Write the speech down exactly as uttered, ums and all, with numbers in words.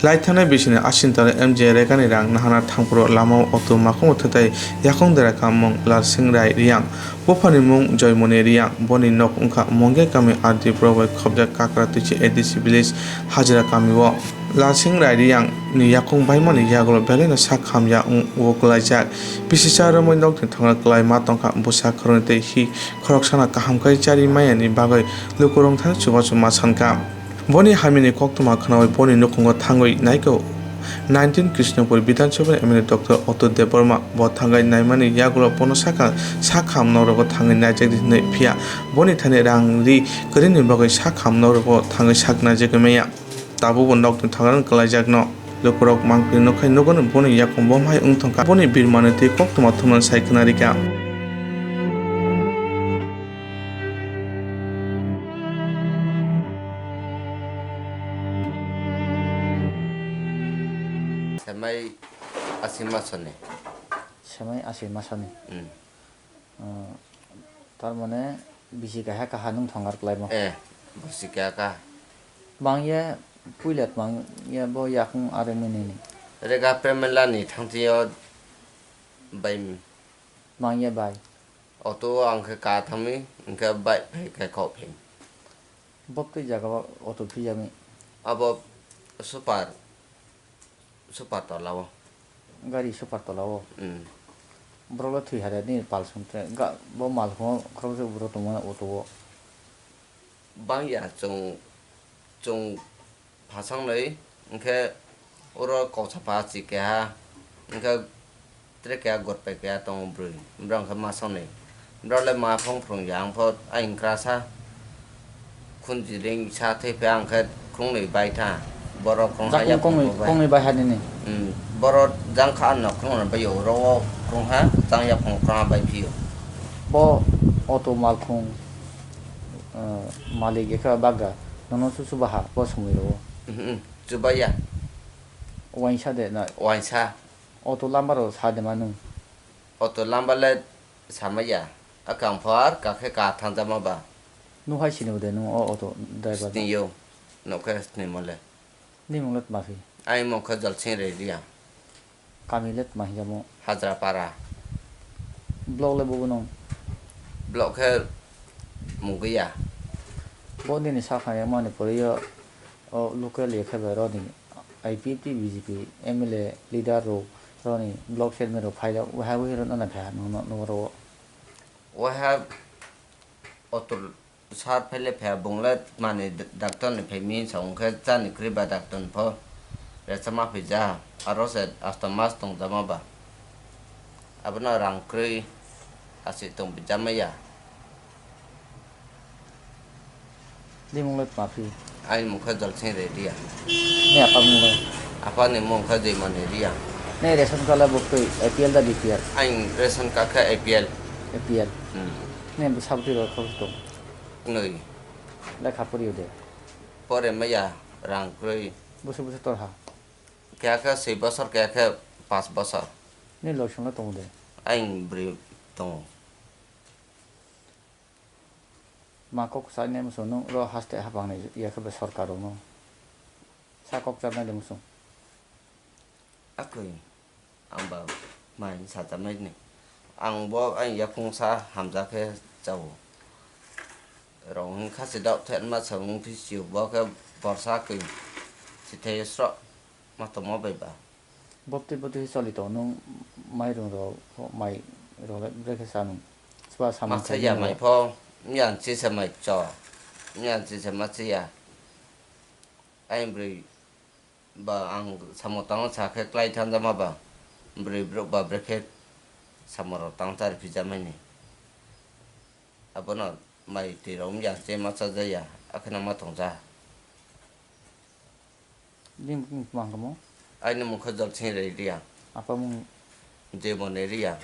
Lai thangnai bisini Ashin Tara M J Rekani rang nahana thangphuru lamao auto makhungo thwtai yakung dera kamung Lalsing Rai Riyang, buphani mung Joymoni Riyang, boni nok wngkha Mongya kami R D block bai khobjak Kakra Twichi A D C village Hajra kamio. Lalsing Rai Riyang ni yakung baimani yagulo belaino sak hamya wng-, wo kwlaijak. Bisisa romwi nokni thangna kwlai ma tongkha, bwsa khoroknwi tei hi khoroksano kaham khe chari mayani bagwi lukurok thani chubachu ma sankha. Boni hamyani koktwma khnaui boni nukhungo thangwi naikhe nineteen Krishnapur Bidhan Sabha ni M L A Doctor Oto Debbarma bo thangwi naimani yagulo bono sakha sak ham nokrogo thangwi naijak di hwnwi, phiya boni thani rang ri kwrwini bagwi sak ham nokrogo thangwi sak naijagwi maya. Tabukbo nokni thangna kwlaijakno lukurok mangpili nukkhai nukgwno boni yakung bo hai wng thangkha. Boni birmani twi koktwma thumnani sai khna rikha. Semai asi masoni. Semai asi masoni. Hmm. Hmm. Tar mane bisi kaha kaha nung thongar kwlaimo. Eh, bisi kaha kaha. Bang ye puila twmang ye bo yakung are mwnini. Rega pemela ni thangtio bai. Bang ye bai. Auto o ang khe ka thangmi, hwnkhe bai phai khe kok phai. Bok twi jaga o auto phijami. Abo super. Super tola o. Gari super tola o. Hmm. Borok le thwi hada ni pal song te ga bo mal khungo khoroksa borok tongmani auto o. Bang ya chwng, chwng phasang nai hwnkhe oro koksa pha chi keha hwnkhe tre keha got pai keha tongo bwrwi. Borok hwnkhe ma song nai. Borok le ma phung phung ya ang pho aying kra sa. Khunjiring sa thwi phe ang khe khungnwi bai tha. Borok khungha yakung khungnwi bai. Khungnwi bai ha nini? Hmm, borok jang kha ano khungnwi bai yo, oro o khungha jang yakung khungha bai phio. Bo auto malkhung, eh, malik ekha bagga, nono su su baha bo sumui ro. Hmm, hmm, chuba ya. Wainsa de na. Wainsa. Auto lamba ro sa de manu. Auto lamba le sama ya. Akang phar kakhe ka thangjama ba. Nu hai sini ude nu o auto driver. Sini yo. Nokhe sini mole. Nimung le tma phi? Ai mung khe Jolsing Redia. Kami le tma hinjamo? Hajrapara. Block le bubu nung? Block khe Mungiya. Bo nini sakha ya mani pore yo, o local ya khe bai roni I P F T B J P M L A leader rok roni block chairman rok phai rok wahai wahai rok nana pha nung nung rok. Wahai otul. Sar phaile pha bung le mani doctor ni phai mi sa hwnkhe chani kwrwi ba doctor ni pho resa ma phi ja aro se asto mas tong jama ba abono rang kwrwi asi tong bi jama ya. Ni mung le tma phi? Ani mung khe Jolsing Redia. Ni apa mung le? Apa ni mung khe Joymoni Reang. Ni ration card le buktwi A P L da B P L? Ani ration card khe A P L. A P L. Hmm. Ni bo sabti rok khorok tong. Nui. Lekha pori de. Pore maya rang kwrwi. Busu busu torha. Kaya khe swi bosor, kaya khe pas bosor. Ni loisong le tongo de. Aing bwrwi tongo. Ma kok sa ne musu nung ro haste hapang ni ya khe be sorkar rok no. Sa kok cha nai de musu. Akoi. Ang ba mai sajamnai ni. Ang bo ang yaphung sa hamja khe chao. Rong hwn kha se dok the ma sa wng phi sio bo khe borsa khe sithai sro ma tongma bai ba. Bopti bopti choli tong nung mai rung rok mai rok le brekhe sa nung. Swa samung Masa khai ya nung mai rok. Pho yang chi se mai cho. Yang chi se ma chi ya. Ai bri. Ba ang samo tangno sa khe klai thanjama ba, bwrwi borok ba brekhe samorok tang chari phijamani. Abono mai twi rok wngya, je ma chajaya, akheno ma tongja. Nini bumung tma hwnkhamo? Aini mungkha Jolsing Reang. Apa mung? Jemoni Reang.